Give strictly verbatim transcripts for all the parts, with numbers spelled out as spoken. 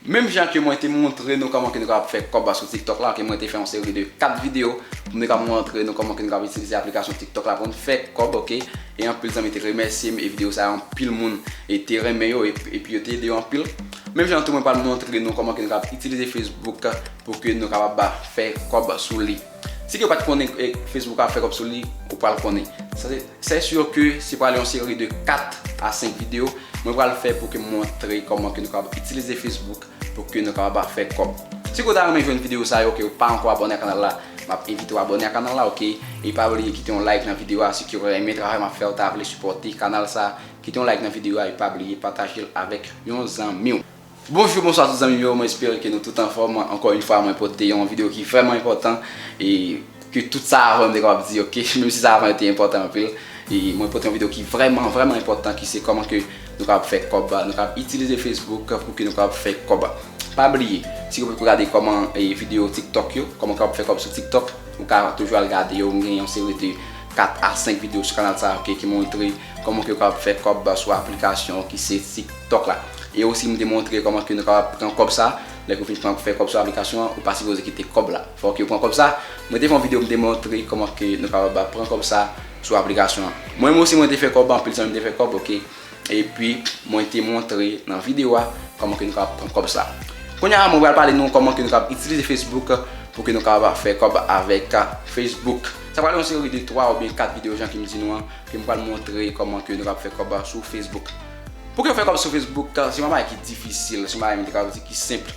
Menm jan ke mwen te montre nou kòman ke nou kapab fè kòb sou TikTok la, ke mwen te fè yon seri de kat videyo pou mwen kapab montre nou kòman ke nou kapab itilize aplikasyon TikTok la pou n fè kòb, oke? E anpil zanmi te remèsye m, e videyo sa yo, anpil moun e te renmen yo, e, epi yo te ede yo anpil. Menm jan tou, mwen pral montre nou kòman ke nou kapab itilize Facebook pou ke nou kapab fè kòb sou li. Si ke w pa t konnen, e, Facebook ap fè kòb sou li, ou pral konnen. Sa se, se si ke se pral yon seri de kat a senk videyo mwen pral fè pou ke m montre kòman ke nou kapab itilize Facebook pou ke nou kapab fè kòb. Si ke w ta renmen jwenn videyo sa yo, ke w pa ankò abòne a kanal la, m ap envite w abòne a kanal la, oke? E pa bliye kite yon like nan videyo a, si ke w renmen travay m ap fè, w ta vle sipòte kanal sa, kite yon like nan videyo a, e pa bliye pataje l avèk yon zanmi w. Bonjou, bonswa tout zanmi m yo, mwen espere ke nou tout anfòm. Ankò yon fwa, mwen pote yon videyo ki vrèman enpòtan, e ke tout sa avan yo m te kapab di, oke? Menm si sa avan yo te enpòtan anpil, e mwen pote yon videyo ki vrèman, vrèman enpòtan, ki se kòman ke nou kapab fè kòb, nou kapab itilize Facebook pou ke nou kapab fè kòb. Pa bliye, si w poko gade kòman, e, videyo TikTok yo, kòman w kapab fè kòb sou TikTok, ou ka toujou al gade yo, m gen yon seri de kat a senk videyo sou kanal sa, oke, ki montre kòman ke w kapab fè kòb sou aplikasyon ki se TikTok la. E osi, m te montre kòman ke nou kapab pran kòb sa, lè ke w fin pran, fè kòb sou aplikasyon an, ou pa sipoze kite kòb la. Fòk ke w pran kòb sa. Mwen te fè yon videyo, m te montre kòman ke nou kapab pran kòb sa sou aplikasyon an. Mwen menm osi, mwen te fè kòb, anpil zanmi m te fè kòb, oke? Epi, mwen te montre nan videyo a kòman ke nou kapab pran kòb sa. Kounye a, mwen pral pale nou kòman ke nou kapab itilize Facebook pou ke nou kapab fè kòb avèk Facebook. Sa pral yon seri de twa oubyen kat videyo, jan ke m di nou an, ke m pral montre kòman ke nou kapab fè kòb sou Facebook. Pou ke w fè kòb sou Facebook, se yon bagay ki difisil, se yon bagay, mwen te kapab di, ki senp.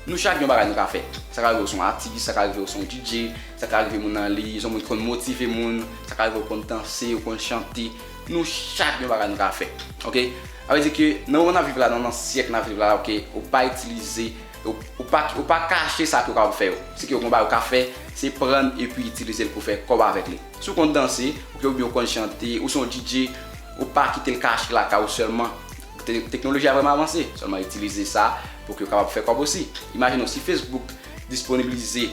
Nou chak gen yon bagay nou ka fè. Sa ka rive w se yon atis, sa ka rive w se yon D J, sa ka rive moun nan li, se yon moun ki konn motive moun, sa ka rive w konn danse, w konn chante. Nou chak gen yon bagay nou ka fè. Oke? Sa vle di ke nan moman n ap viv la, nan, nan syèk n ap viv la, oke, ou pa itilize, ou, ou pa, ou pa kache sa ke w kapab fè yo. Si ke w gen yon bagay ou ka fè, se pran epi itilize l pou fè kòb avèk li. Si w konn danse, oke, oubyen w konn chante, ou se yon D J, ou pa kite l kache lakay ou sèlman. Te-, teknoloji a vrèman avanse, sèlman itilize sa pou ke w kapab fè kòb osi. Imajine w, si Facebook disponibilize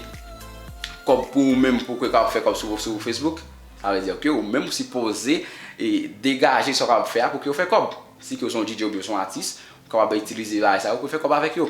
kòb pou ou menm pou ke w kapab fè kòb sou, sou Facebook, sa vle di ke ou menm ou sipoze, e, degaje sa w kapab fè a pou ke w fè kòb. Si ke w se yon D J oubyen w se yon atis, ou kapab itilize bagay sa yo pou w fè kòb avèk yo.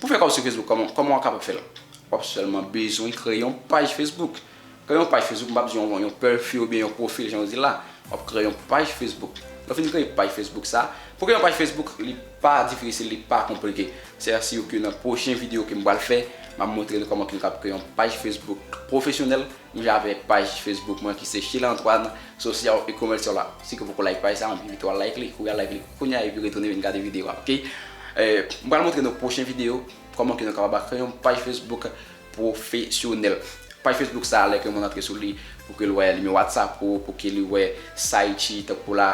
Pou fè kòb sou Facebook, kòman, kòman w kapab fè l? W ap sèlman bezwen kreye yon paj Facebook. Kreye yon paj Facebook, m p ap di yon, yon pwofil oubyen yon pwofil, jan yo di la. W ap kreye yon paj Facebook. Lè w fin kreye paj Facebook sa, pou kreye yon paj Facebook, li pa difisil, li pa konplike. Se si ke nan pwochen videyo ke m pral fè, m ap montre nou kòman ke nou kapab kreye yon paj Facebook pwofesyonèl. Mwen ja avè paj Facebook mwen ki se Sheila Antoine, sosyal e komèsyal la. Si ke w poko like paj sa, m ap envite w al like li. Kouri al like li kounye a epi retounen vin gade videyo a, oke? Eh, m pral montre nou pwochen videyo kòman ke nou kapab kreye yon paj Facebook pwofesyonèl. Paj Facebook sa, lè ke moun antre sou li, pou ke l wè nimewo WhatsApp ou, pou ke li wè sa ki tankou la,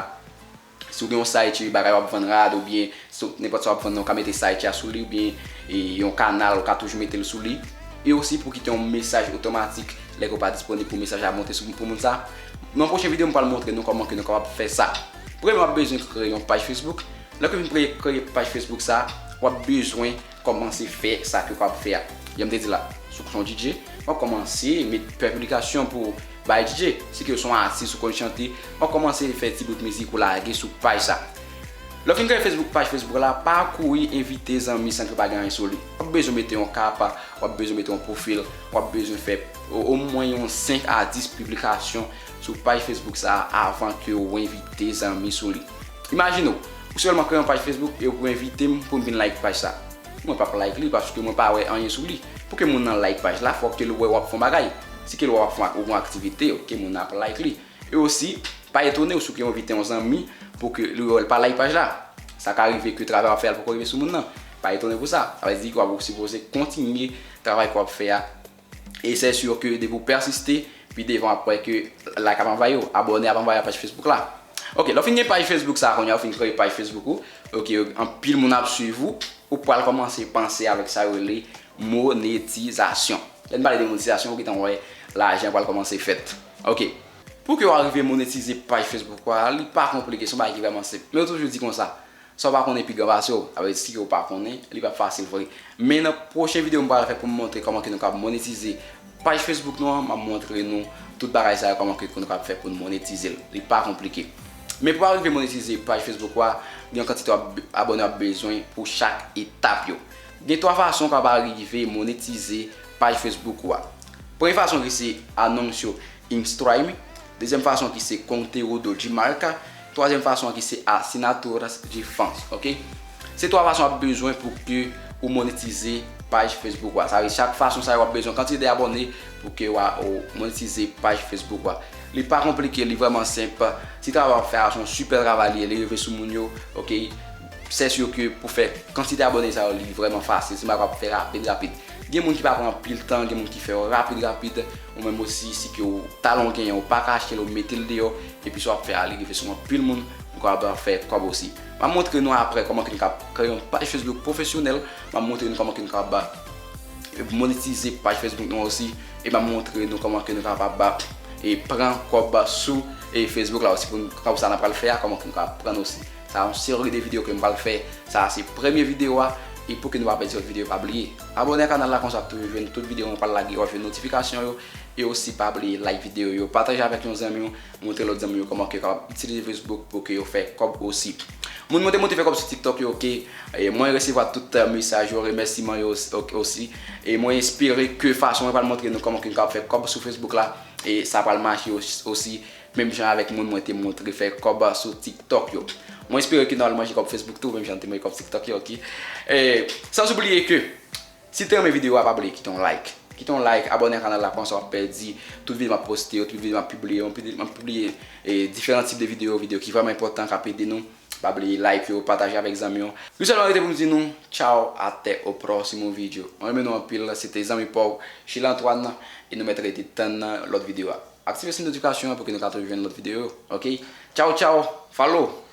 si w gen yon site, bagay w ap vann rad, oubyen nenpòt sa w ap vann nan, ou ka mete site a sou li, oubyen, e, yon kanal, ou ka toujou mete l sou li. E osi pou kite yon mesaj otomatik lè ke w pa disponib pou mesaj la monte sou, pou moun sa. Nan pwochen videyo, m pral montre nou kòman ke nou kapab fè sa. Premye, w ap bezwen kreye yon paj Facebook. Lè ke w fin kreye, kreye paj Facebook sa, w ap bezwen kòmanse fè sa ke w ap fè a. Jan m te di la, si w se yon D J, w ap kòmanse met, fè piblikasyon pou bay D J. Si ke w se yon atis ou konn chante, w ap kòmanse fè ti bout mizik ou lage sou paj sa. Lè w fin kreye Facebook, paj Facebook la, pa kouri envite zanmi san ke w pa gen anyen sou li. W ap bezwen mete yon kap, w ap bezwen mete yon pwofil, w ap bezwen fè o-, omwen yon senk a dis piblikasyon sou paj Facebook sa avan ke w envite zanmi sou li. Imajine w, ou sèlman kreye yon paj Facebook e w envite m pou m vin like paj sa. Mwen p ap like li paske mwen pa wè anyen sou li. Pou ke moun nan like paj la, fòk ke l wè w ap fè yon bagay. Si ke l wè w ap fè yon, yon aktivite, oke, moun nan ap like li. E osi, pa etone w si w envite yon zanmi pou ke li wè l pa like paj la. Sa ka rive ke travay w ap fè a poko rive sou moun nan. Pa etone pou sa. Sa vle di ke w ap sipoze kontinye travay ke w ap fè a. E se si ke depi w pèsiste, pi devan w ap wè ke like ap anvayi w, abòne ap anvayi w a paj Facebook la. Oke, lè w fin gen paj Facebook sa a, kounye a w fin kreye paj Facebook ou, oke, anpil moun ap swiv ou, ou pral kòmanse panse avèk sa yo rele monetizasyon. Lè n pale de monetizasyon, ou gentan wè lajan pral kòmanse fèt. Oke. Pou ke w arive monetize paj Facebook ou a, li pa konplike, se yon bagay ki vrèman senp. Men yo toujou di konsa, sa w pa konnen pi gran pase w. Sa vle di si ke w pa konnen, li p ap fasil vre. Men nan pwochen videyo m pral fè pou m montre kòman ke nou kapab monetize paj Facebook nou an, m ap montre nou tout bagay sa yo, kòman ke nou kapab fè pou n monetize l. Li pa konplike. Men pou w arive monetize paj Facebook ou a, gen yon kantite ab-, abòne w ap bezwen pou chak etap yo. Gen twa fason w kapab rive monetize paj Facebook ou a. Premye fason ki se anons yo in stream, dezyèm fason ki se conteúdo de marca, twazyèm fason ki se assinaturas de fãs, ok? Se twa fason w ap bezwen pou ke ou monetize paj Facebook ou a. Sa vle di chak fason sa yo w ap bezwen kantite de abòne pou ke w a ou monetize paj Facebook ou a. Li pa konplike, li vrèman senp. Ti travay w ap fè a se yon sipè travay li ye, li rive sou moun yo, ok? Sè si ke pou fè kantite abòne sa yo, li vrèman fasil. Se yon bagay w ap fè rapid, rapid. Gen moun ki pa pran anpil tan, gen moun ki fè yo rapid, rapid. Ou menm osi, si ke w talan w genyen, ou pa ka achte l, ou mete l deyò, epi sa w ap fè a, li rive sou anpil moun, ou kapab fè kòb osi. M ap montre nou aprè kòman ke nou kapab kreye yon paj Facebook pwofesyonèl. M ap montre nou kòman ke nou kapab monetize paj Facebook nou osi. E m ap montre nou kòman ke nou kapab e pran kòb sou e Facebook la osi. Pou nou, kòb sa n ap pral fè a, kòman ke nou kapab pran osi. Sa yon seri de videyo ke m pral fè. Sa se premye videyo a. E pou ke nou pa pèdi lòt videyo, pa bliye abòne ak kanal la, konsa w ap toujou jwenn tout videyo mwen pral lage, w ap jwenn notifikasyon yo. E osi pa bliye like videyo yo, pataje avèk yon zanmi w, montre lòt zanmi yo kòman ke yo kapab itilize Facebook pou ke yo fè kòb osi. Moun mwen te monte fè kòb sou TikTok yo, ok? E mwen resevwa tout, eh, mesaj yo, remèsiman yo osi, ok, osi. E mwen espere ke fason mwen pral montre nou kòman ke nou kapab fè kòb sou Facebook la, e sa pral mache os-, osi, menm jan avèk moun mwen te montre fè kòb sou TikTok yo. Mwen espere ke nou al manje kòb Facebook tou, menm jan nou te manje kòb TikTok yo, ok? E san oubliye ke si w te renmen videyo a, pa bliye kite yon like. Kite yon like, abòne ak kanal la, konsa w ap pèdi tout videyo m ap poste yo, tout videyo m ap pibliye yo. M ap pibliye, eh, diferan tip de videyo, videyo ki vrèman enpòtan, k ap ede nou. Pa bliye like yo, pataje avèk zanmi yo. Yon sèl bagay rete pou m di nou, tchao, até o próximo vídeo. Mwen renmen nou anpil, se te zanmi pa w, Sheila Antoine, e nou mèt rete tann lòt videyo a. Aktive siy notifikasyon an pou ke nou ka toujou jwenn lòt videyo yo, ok? Tchao, tchao, follow!